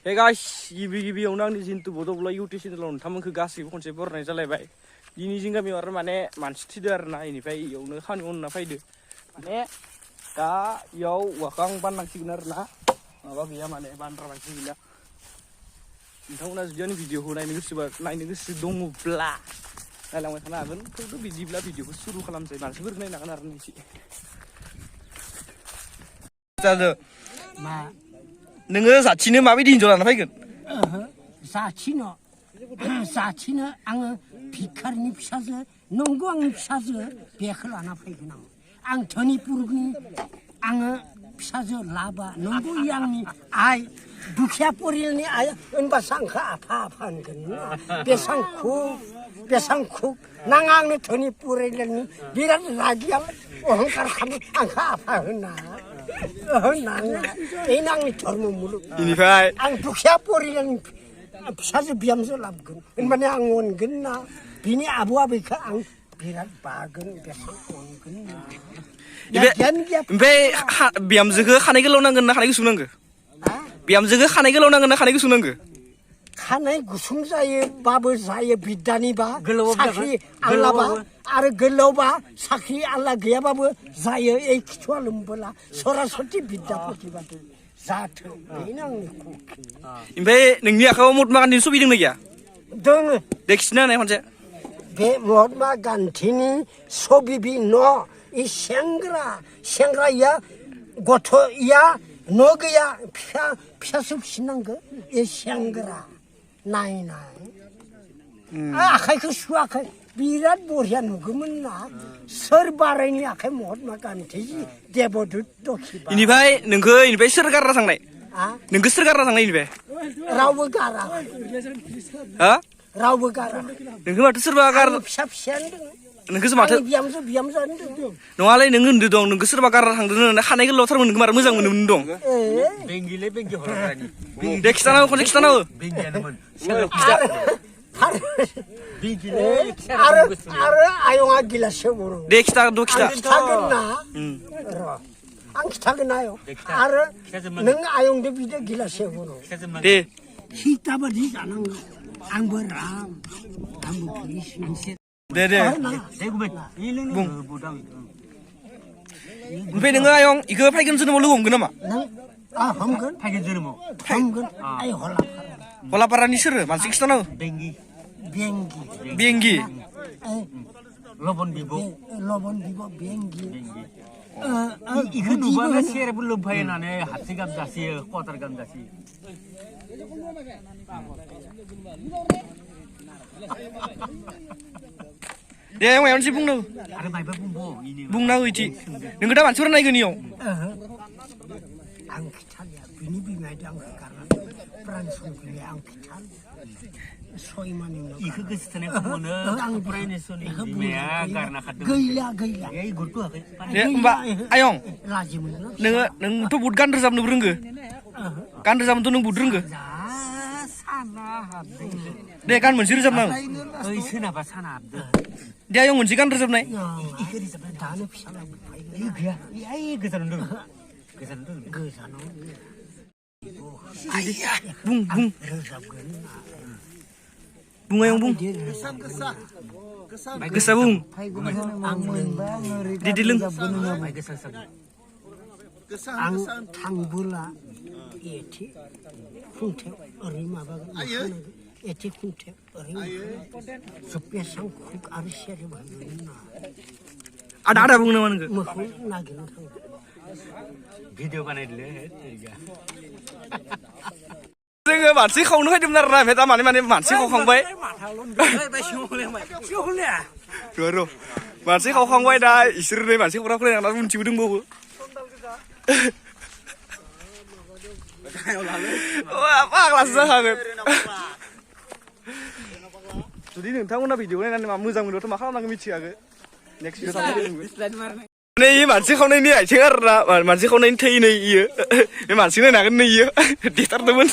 hey guys गिबियावनो आंनि Jintu बड'ब्ला YouTube चेनेलाव नोंथांमोनखौ गासैबो खनसे बरायनाय जालायबाय दिनै जों गामियाव आरो माने मानसि थैदो आरोना इनिफ्राय इयावनो खामानि मावना फैदो माने दा इयाव औवाखौ आं बाननांसिगोन आरोना माबा गैया माने बानग्रा मानसि गैला नोंथांमोना जुदि आंनि भिडिअखौ नायनो गोसो दङब्ला नायलांबाय थानो हागोन थेवबो बिदिब्ला भिडिअखौ सुरु खालामसै मानसिफोरखौ नायनो हागोन आरो नोंसि जादो मा नोङो जाथिनो माबायदि हिनजाव लाना फैगोन जाथिनो आङो भिखारिनि फिसाजो नंगौ आंनि फिसाजो बेखौ लाना फैगोन आं धनिपुरनि आङो फिसाजो लाबा नंगौ आंनि आइ दुखिया परियालनि आइ होनबासो आंखौ आफा होनगोन बेसां खुब नाङा आंनो धनिपुरनि बिराद रागि अहंकार खालामो आंखौ आफा होना आंनि धर्म मुलुग बेनिफ्राय आं दुखिया परियालनि फिसाजो बिहामजो लाबोगोन होनबानो आं अनगोन ना बिनि आबौ आबैखौ आं बिराद बागोन बेसां अनगोन ओमफ्राय बिहामजोखौ खानाय गोलाव नांगोन ना खानाय गुसुं नांगो बिहामजोखौ खानाय गोलाव नांगोन ना खानाय गुसुं नांगो खानाय गुसुं जायोबाबो जायो बिद्दानिबा साख्रि आल्लाबा आरो गोलावबा साख्रि आल्ला गैयाबाबो जायो এই खिथुआ लोमबोला सरासति बिद्दापतिबादि जाथों बेनो आंनि खुखि ओमफ्राय नोंनि आखायाव महात्मा गान्धीनि छबि दंना गैया दोङो दे खिन्थिना होनाय खनसे बे महात्मा गान्धीनि छबि बि न' इ सेंग्रा इया गथ' इया न' गैया फिसासो फिसिनांगो इ सेंग्रा नायनाय आखाइखौ सुवाखै बिराद बरिया नुगौमोन ना सोर बारायनि आखाइ महात्मा गान्धी देबदूत दखिबा इनिफ्राय नोंखौ इनिफ्राय सोर गारना थांनाय नोंखौ सोर गारना थांनाय इनिफ्राय रावबो गारा हा रावबो गारा नोंखौ माथो सोरबा गार फिसायानो दङ नोंखौसो माथो बिहामजोआनो दङ नङालै नों होनदो दं नोंखौ सोरबा गारना थांदों होननानै खानाय गोलावथारमोन नोंखौ मार मोजां मोनोमोन दं दे खिथानाहो खनसे खिथानाहो आरो आयंआ गिलाससे बर' दे खिथा खिथागोन ना आं खिथागोन आयं आरो नों आयंदो बिदो गिलाससे बर' दे सीता बादि जानांगौ आंबो राम आंबो कृष्ण दे बुं ओमफ्राय नोङो आयं इखौ फैगोन जोनोमाव लोगो हमगोन नामा हमगोन फैगोन जोनोमाव हमगोन आइ हलापारानि सोरो मानसि खिथानाहो बेंगि लबन बिब बेंगि इखौ नुबानो सेरेबो लोंफायो होननानै हाबसि गाम जासियो कवाटार गाम जासियो दे माबा मोनसे बुंनो आरो मायबा बुंना हो इदि नोङो दा मानसिफोर नायगोन इयाव आं खिथालिया बिनि बिमाया आंखौ गारनानै प्राण संखलिया आं खिथालिया सयमानि उनाव इखौ गोसोथोनाय मोनो आं प्रायनेसनि बिमाया गारना खादों गैला ए गुरखौ हाखै दे होमबा आयं लाजि मोनो नोंथ' बुट गान रोजाबनोबो रोंगो गान रोजाबनोथ' नों बुट रोंगो दे गान मोनसे रोजाबना ओइ सोनाबा साना हाबदो दे आयं मोनसे गान रोजाबनाय इखौ रोजाबनाय दानो फिसा गैया ओइ गोजानाव दं गोजानाव बुं रोजाबगोन बुं आयं बुं गोसा बुं दिदि लों आं थांबोला एथे खुंथायाव ओरै माबागोन एथे खुंथायाव ओरै बेसां खुक आरो सेरेब होगोन ना आदा बुं नामा नोंखौ मोखौ नागिरनो थांगोन भिडिअ बानायदोलै जोङो मानसि खावनो फैदोंमोन आरोना ओमफ्राय दा माने मानसि खावखांबाय र' मानसि खावखांबाय दा इसोर नै मानसि खावग्रा फरायनानै मिथिबो दंबावो फाग्लासो जाखागोन जुदि नोंथांमोना भिडिअ नायनानै मा मोजां मोनोथ' मा खालामनांगौ मिथिखागो नेक्स्ट भिडिअ नै मानसि खावनायनि आथिं आरोना मानसि खावनायनि थै नै इयो बे मानसि नायनो हागोन नै इयो देथारदोंमोन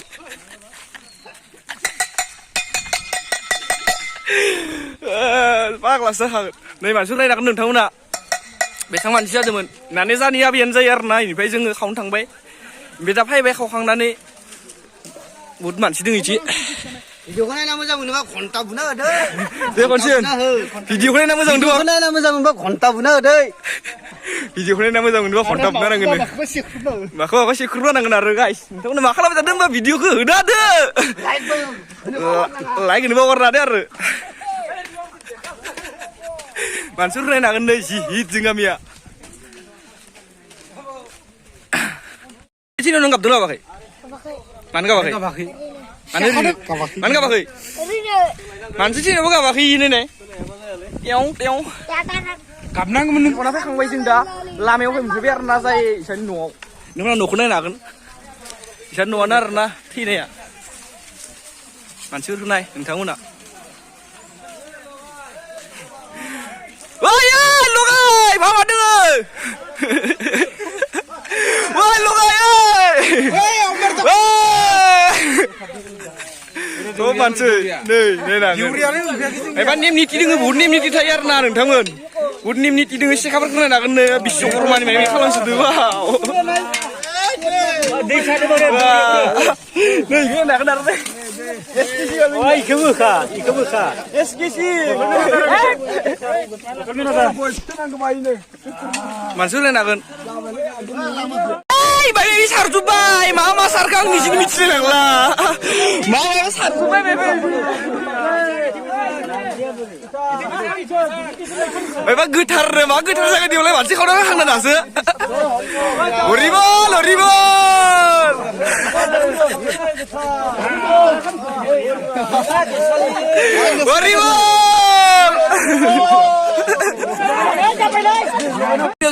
फाग्लासो जाखागोन नै मानसिफोर नायनो हागोन नोंथांमोना बेसेबां मानसि जादोंमोन माने जानि आबैयानो जायो आरोना इनिफ्राय जोङो खावनो थांबाय ओमफ्राय दा फैबाय खावखांनानै बुहुद मानसि दङ इदि भिडिअखौ नायना मोजां मोनोबा घन्टा बुना होदो दे खनसिन भिडिअखौ नायना मोजां मोनदों भिडिअखौ नायना मोजां मोनबा घन्टा बुना होदो भिडिअखौ नायना मोजां मोनदोंबा घन्टा बुना नांगोन माखौ माखौ सेख्रुबना नांगोन आरो गाइस नोंथांमोना मा खालामबाय थादों होनबा भिडिअखौ होदो लाइक होनो बावगारना दे आरो मानसिफोर नायनो हागोन नै जि हिट जों गामिया सिनाव नों गाबदों गाबाखै मानो गाबाखै मानो गाबाखै मानसि सिनावबो गाबाखै इनो नै टेव टेव गाबनांगौमोन नों खना फैखांबाय जों दा लामायाव फैफिनबाय आरो ना जाय इसानि न'आव नोंना न'खौ नायनो हागोन इसानि न'आनो आरो ना थैनाया मानसिफोरखौ नाय नोंथांमोना ओइ लगाय मा दोङो ओइ लगाय थ' मानसि नै नायनांगोन एबा नेम निथि दोङो बुहुद नेम निथि थायो आरो ना नोंथांमोन बुहुद नेम निथि दोङो सेखाफोरखौ नायनो हागोन नो बिश्वकर्मानि माने खालामसोदों नै होनो हागोन आरो इखौ बोखा एसकेसि मानसिफोर नायनो हागोन बाय सारजोब्बाय मा मा सारखो आं निजिनो मिथिलाय लांला मा सारजोब्बाय मायबा गोथार मा गोथार जागोन बेयावलाय मानसि खावना हांना दासो हरिबल हरिबल हरिबल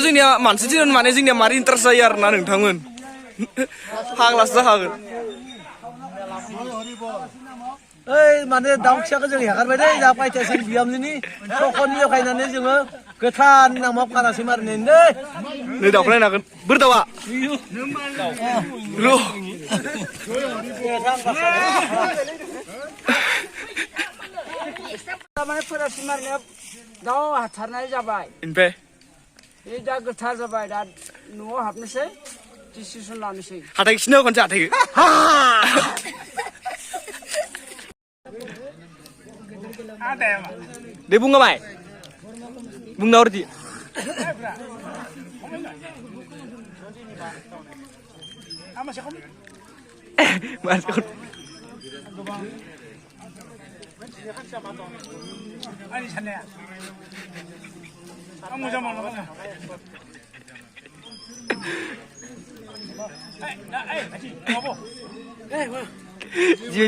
जोंनिया मानसि दिनाव माने जोंनिया मारै इन्टारेस्ट जायो आरो ना नोंथांमोन फाग्लासो जाखागोन ओइ माने दाउ फिसाखौ जों हेगारबाय दै जा पाइथासिन बिहामजोनि सखननियाव गायनानै जोङो गोथारनि नामाव खानासै मारिनाय दै नै दाउखौ नायनो हागोन बोर दाउआ दाउ हाथारनाय जाबाय ओमफ्राय बे दा गोथार जाबाय दा न'आव हाबनोसै डिसिसन लानोसै हाथाय खिनो खनसे हाथायखौ दे बुंगाबाय बुंना हरदि आंनि साननाया आं मोजां मोनलांबाय जिबायदि